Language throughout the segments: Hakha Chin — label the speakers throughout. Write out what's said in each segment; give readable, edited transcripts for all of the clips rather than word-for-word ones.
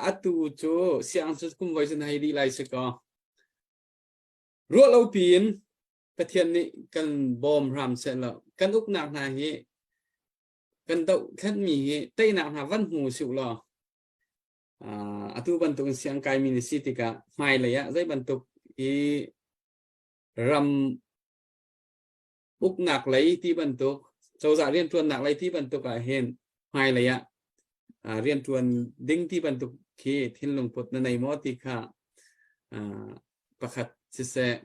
Speaker 1: Atu cu siang cu kum voi cun hei dih lai si kaw. Ruah lo piin Pathian nih kan bawm hram seh law kan uknak hna hi kan dohthlenmi hi teinak hna van hmu usih law atu bantuk in siang kaimi na si tikah hmailei ah zei bantuk i ram uknak lei ti bantuk cozah rianṭuannak lei ti bantuk ah hin hmailei ah rianṭuan ding ti bantuk khi thinlung put na nei maw ti kha pakhat siseh.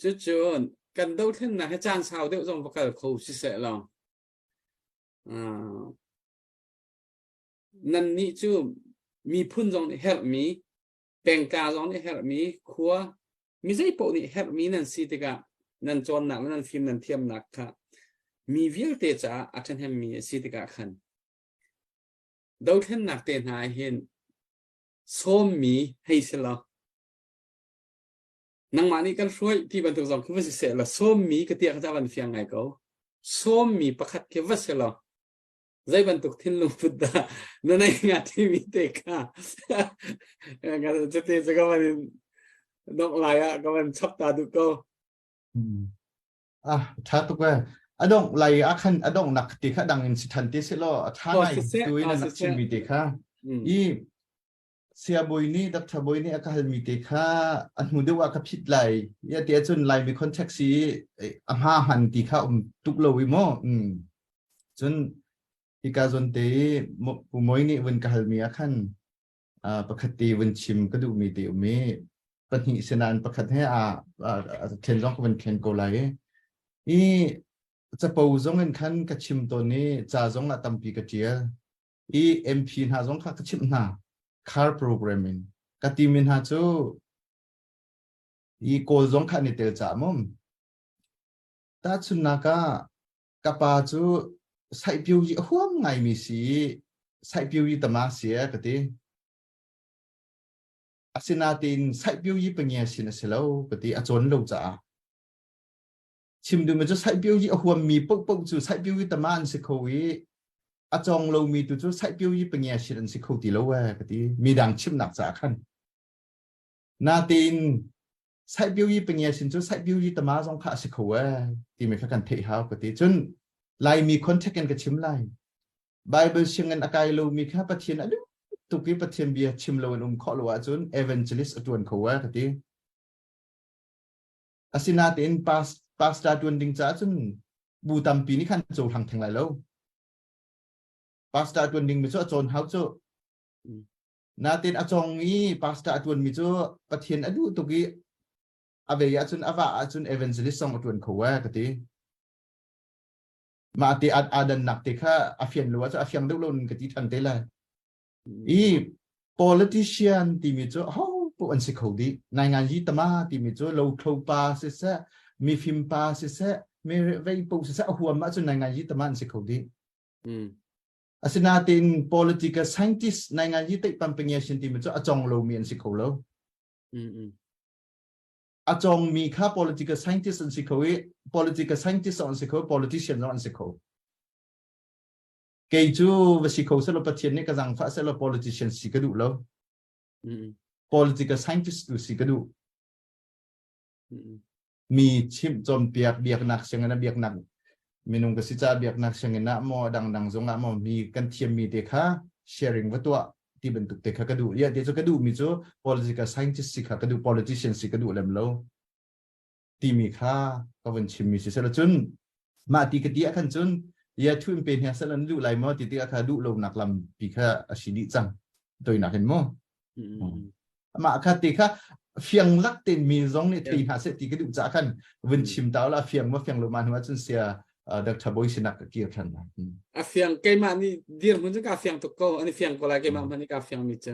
Speaker 1: Cucun kan dothlennak hi caan sau deuh zong va kal kho siseh law nannih cu miphun zong nih herhmi pengka zong nih herhmi khua mi zeipaoh nih herhmi nan si tikah nan cawnnak le nan fim nan thiamnak kha mi vialte caah a ṭhahnemmi a si tikah khan dothlennak te hna hin sawmmi hei si law nangmah nih kan hruai ti bantuk zong khi va si seh law sawmmi ka tiah ka van fiang ngai ko sawmmi pakhat khi va si law zei bantuk thinlung put dah na nei nga timi te kha cuti cu ka van in dongh lai ah ka van chap ta duh ko.
Speaker 2: Ah, tha tuk e. Adong lai a khan adong nak ti kha dang in si than te se lo a tha ngai tu in nak chim mi te kha. I sia boi ni Dr. Boi ni a ka hal mi te kha a hnu deuh ah ka phit lai. Ya te cun lai mi context si a hma han ti kha um tuk lo i mo. Cun hika zawn te i Pu Moi nih vun ka halmi ah khan pakhat te vun chim ka duhmi te um i pahnih sinain pakhat he a then zong ka vun khen ko lai i i capo zong in khan ka chim tawn i ca zong ah tampi ka ṭial i MP hna zong kha ka chimh hna car program in ka timi hna cu i kawl zong kha an i tel ca mum tahchunnak ah Ka pa cu saihpioyi a huam ngaimi si i saihpioyi tama si e ka ti. Asinain saihpioyi pangia sin a si lo ka ti a cawn lo caah. Chim duhmi cu saihpioyi a huammi paohpaoh cu saihpioyi tama an si kho i a cawng lomi tu cu saihpioyi pangia sin an si kho ti lo e ka ti. Midang chimnak caah khan. Natein Saihpioyi pangia sin cu saihpioyi tama zong kha a si kho ee timi kha kan theih hau ka ti. Cun Laimi contact in ka chim lai. Bible sianginn a kai lomi kha Pathian a duh tuk i Pathian bia chim lo in um khawh lo ahcun evangelist a tuan kho ee ka ti. Asinain pastor tuan ding caah cun bu tampi nih khan cohlang theng lai lo. Pastor tuan ding mi cu a cawn hau cu. Natin a cong i pastor a ṭuanmi cu Pathian a duh tuk i a vei ahcun a vah ahcun evangelist zong a ṭuan kho ee ka ti. Mah te aa dannak te kha a fian lo ahcun a fiang deuh lo in ka ti ṭhan te lai. I politician timi cu ho paoh an si kho dih. Nainganyi tama timi cu lothlo pa siseh, mifim pa siseh, mi vei paoh siseh a huam ahcun nainganyi tama an si kho dih. Asinain political scientist nainganyi teih timi cu a cong lomi an si kho lo. A congmi kha political scientist an si kho i political scientist an si kho politician zong an si kho. Kei cu va si kho selaw Pathian nih ka zangfah selaw politician si ka duh lo. Political scientist tu si ka duh. Mi chimh cawnpiak biaknak sianginn ah biaknak minung ka si caah biaknak sianginn ah maw dangdang zong ah maw mi kan thiammi te kha sharing va tuah ti bantuk te kha ka duh ya te cu ka duh mi cu political scientist si kha ka duh politician si ka duh lem lo timi kha ka vun chim mi si sela cun mah ti ka ti ah khan cun ya thu in pe hna sel an duh lai maw ti tikah kha duh lo nak lam pi kha a si dih cang toinak in maw Amah kha te kha fiang lak ten mi zong nih thei hna seh ti ka duh caah khan vun chim ta la fiang ma fiang lo ma hnu ahcun sia Dr. Boy sinak ka kir than.
Speaker 1: A fiang keimah nih dir hmun cu ka fiang tuk ko ani fiang ko lai keimah hmanh nih ka fiang mi cu.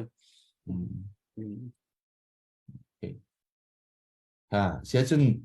Speaker 2: Okay. Ha sia cun.